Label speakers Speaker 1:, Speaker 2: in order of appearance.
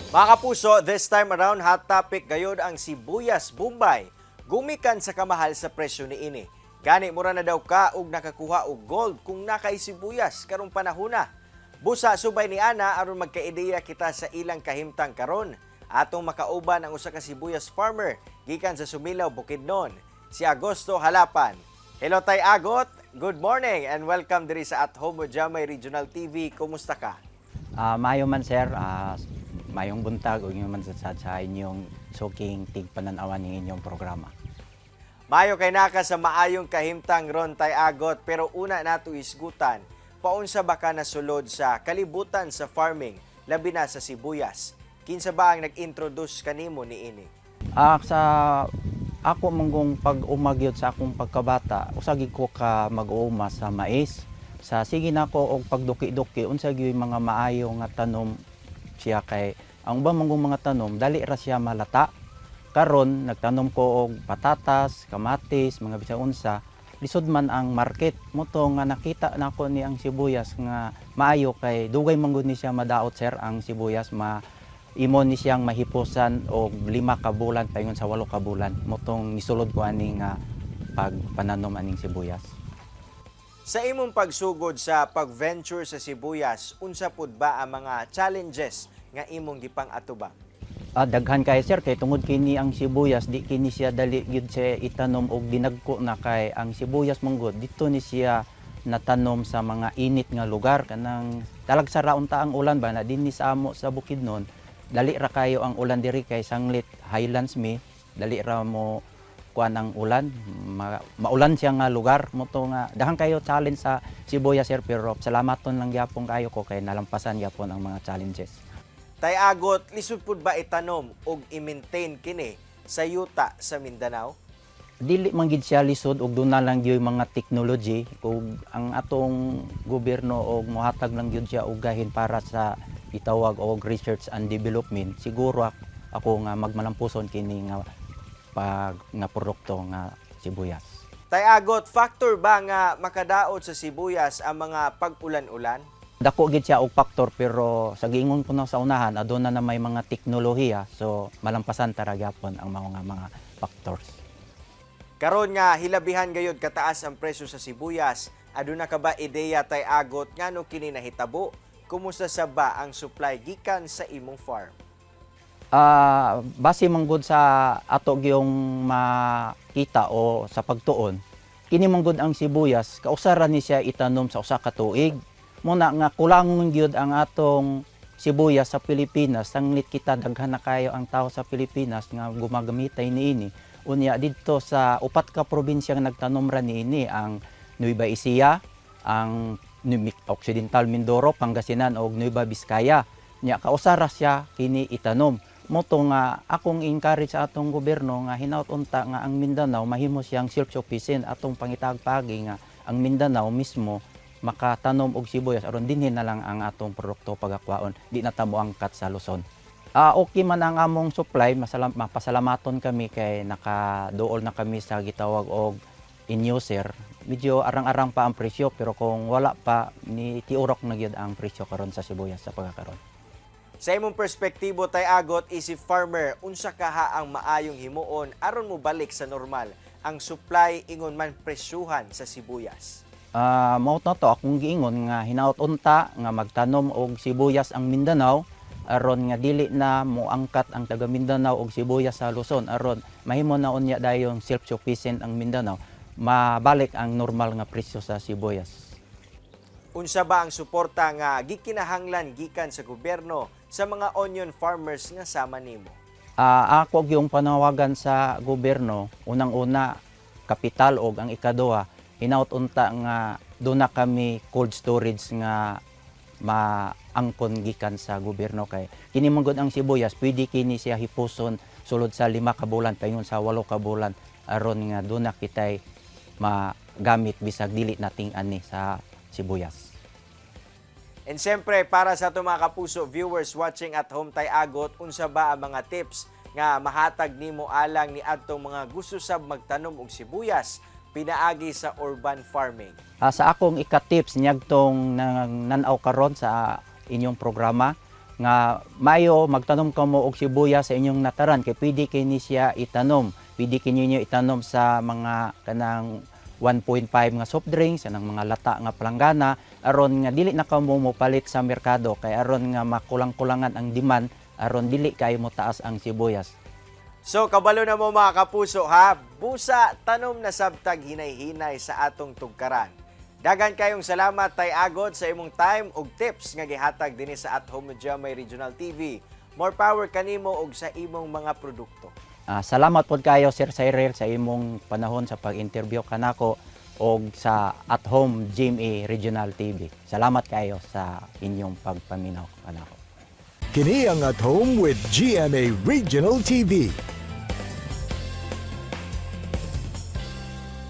Speaker 1: Mga kapuso, this time around, hot topic gayod ang sibuyas Bombay. Gumikan sa kamahal sa presyo niini. Gani mura na daw ka og nakakuha og gold kung naa kay sibuyas karong panahona. Busa subay ni ana aron magkaideya kita sa ilang kahimtang karon. Atong makauban ang usa ka sibuyas farmer gikan sa Sumilao, Bukidnon, si Agosto Halapan. Hello, Tay Agot, good morning and welcome diri sa At Home with Jamay Regional TV. Kumusta ka?
Speaker 2: Maayo man, sir, maayong buntag ug inyo man sa inyong suking tigpananawan ning inyong programa.
Speaker 1: Maayo kay naka sa maayong kahimtang ron, Tay Agot, pero una nato isgutan, paunsa ba ka nasulod sa kalibutan sa farming, labi na sa sibuyas? Kinsa ba ang nag-introduce kanimo niini?
Speaker 2: Sa ako manggong pag-uma gyud sa akong pagkabata, usa gyud ko ka mag-uuma sa mais. Sa sige nako og pagduki-duki unsa gyud mga maayo nga tanom siya kay ang uban manggong mga tanom dali ra siya malata. Karon nagtanom ko og patatas, kamatis, mga bisan unsa, lisod man ang market. Mao to nga nakita nako ni ang sibuyas nga maayo kay dugay man gud ni siya madaot, sir, ang sibuyas ma imo ni siyang mahipusan og 5 ka bulan paingon sa 8 ka bulan. Mao tong nisulod ko ani nga pagpananom aning sibuyas.
Speaker 1: Sa imong pagsugod sa pag-venture sa sibuyas, unsa pud ba ang mga challenges nga imong gipang-atubang?
Speaker 2: Daghan kay, sir, kay tungod kini ang sibuyas di kini siya dali gyud siya itanom og dinagko na kay ang sibuyas manggod dito ni siya natanom sa mga init nga lugar, kanang talagsa ra unta ang ulan ba na dinhi sa amo sa Bukidnon. Dali ra kayo ang ulan diri kay sanglit highlands mi, dali ra mo kuan ang ulan, maulan siya nga lugar. Mao to nga daghan kayo challenge sa sibuyas, sir, pero salamaton lang gyapon kayo ko kay nalampasan gyapon ang mga challenges.
Speaker 1: Tay Agot, lisod pud ba itanom og i-maintain kini sa yuta sa Mindanao?
Speaker 2: Dili man gid siya lisod ug duna lang gyud mga technology ug ang atong gobyerno og mohatag lang gyud siya og gahin para sa itawag og research and development, siguro ako nga magmalampuson kini nga pag nga produkto nga sibuyas.
Speaker 1: Tay Agot, factor ba nga makadaot sa sibuyas ang mga pag-ulan-ulan?
Speaker 2: Dako gid siya og factor, pero sa giingon ko na sa unahan, aduna na may mga teknolohiya, so malampasan tara gyapon ang mga factors.
Speaker 1: Karon nga hilabihan gayud kataas ang presyo sa sibuyas, aduna ka ba ideya, Tay Agot, ngano kini nahitabo? Kumusta sa ba ang supply gikan sa imong farm?
Speaker 2: Base man gud sa ato gyung makita o sa pagtuon, kini man gud ang sibuyas kausa ra ni siya itanom sa usa ka tuig. Muna nga kulangon gyud ang atong sibuyas sa Pilipinas, sanglit kita daghan na kayo ang tao sa Pilipinas nga gumagamitay niini. Unya didto sa upat ka probinsya nga nagtanom ra niini, ang Nueva Ecija, ang Occidental Mindoro, Pangasinan ug Nueva Vizcaya. Nya kausa ra siya kini itanom. Mao to nga akong encourage sa atong gobyerno nga hinaut unta nga ang Mindanao mahimo siyang self-sufficient, atong pangitagpagi nga ang Mindanao mismo makatanom og sibuyas aron dinhi na lang ang atong produkto pagakwaon, di na ta moangkat sa Luzon. Okay man ang among supply, mapasalamaton kami kay nakaduol na kami sa gitawag og in-user. Medyo arang-arang pa ang presyo, pero kung wala pa ni tiurok na gyud ang presyo karon sa sibuyas sa pagkakaron.
Speaker 1: Sa imong perspektibo, Tay Agot, isip farmer, unsa kaha ang maayong himuon aron mo balik sa normal ang supply ingon man presyuhan sa sibuyas?
Speaker 2: Mao na to akong giingon nga hinaut unta nga magtanom og sibuyas ang Mindanao aron nga dili na moangkat ang taga Mindanao og sibuyas sa Luzon, aron mahimo na unya dayon self-sufficient ang Mindanao, mabalik ang normal nga presyo sa sibuyas.
Speaker 1: Unsa ba ang suporta nga gikinahanglan gikan sa gobyerno sa mga onion farmers nga sama nimo?
Speaker 2: Ako yung panawagan sa gobyerno, unang-una kapital og ang ikaduha hinaut unta nga duna kami cold storage nga maangkon gikan sa gobyerno kay kini man gud ang sibuyas pwede kini siya hipuson sulod sa 5 ka bulan paingon sa 8 ka bulan aron nga duna kitay magamit bisag dili nating ani sa sibuyas.
Speaker 1: And siyempre, para sa ato mga kapuso viewers watching at home, Tay Agot, unsa ba ang mga tips nga mahatag nimo alang ni adtong mga gusto sab magtanom og sibuyas pinaagi sa urban farming?
Speaker 2: Sa akong ika-tips niadtong nang nan-aw karon sa inyong programa, Nga mayo magtanom kamo og sibuyas sa inyong nataran kay pwede kay ni siya itanom. Pwede kay ninyo itanom sa mga kanang 1.5 nga soft drinks, anang mga lata nga palanggana, aron nga dili na kamo mopalit sa merkado kay aron nga makulang-kulangan ang demand, aron dili kayo mo taas ang sibuyas.
Speaker 1: So kabalo na mo, mga kapuso, ha, busa tanom na sabtag hinay-hinay sa atong tugkaran. Dagan kayong salamat, Tay Agot, sa imong time ug tips nga gihatag dinhi sa At Home with GMA Regional TV. More power kanimo ug sa imong mga produkto.
Speaker 2: Salamat pod kayo, Sir Cyril, sa imong panahon sa pag-interview kanako og sa At Home GMA Regional TV. Salamat kayo sa inyong pagpaminaw kanako.
Speaker 3: Kini ang At Home with GMA Regional TV.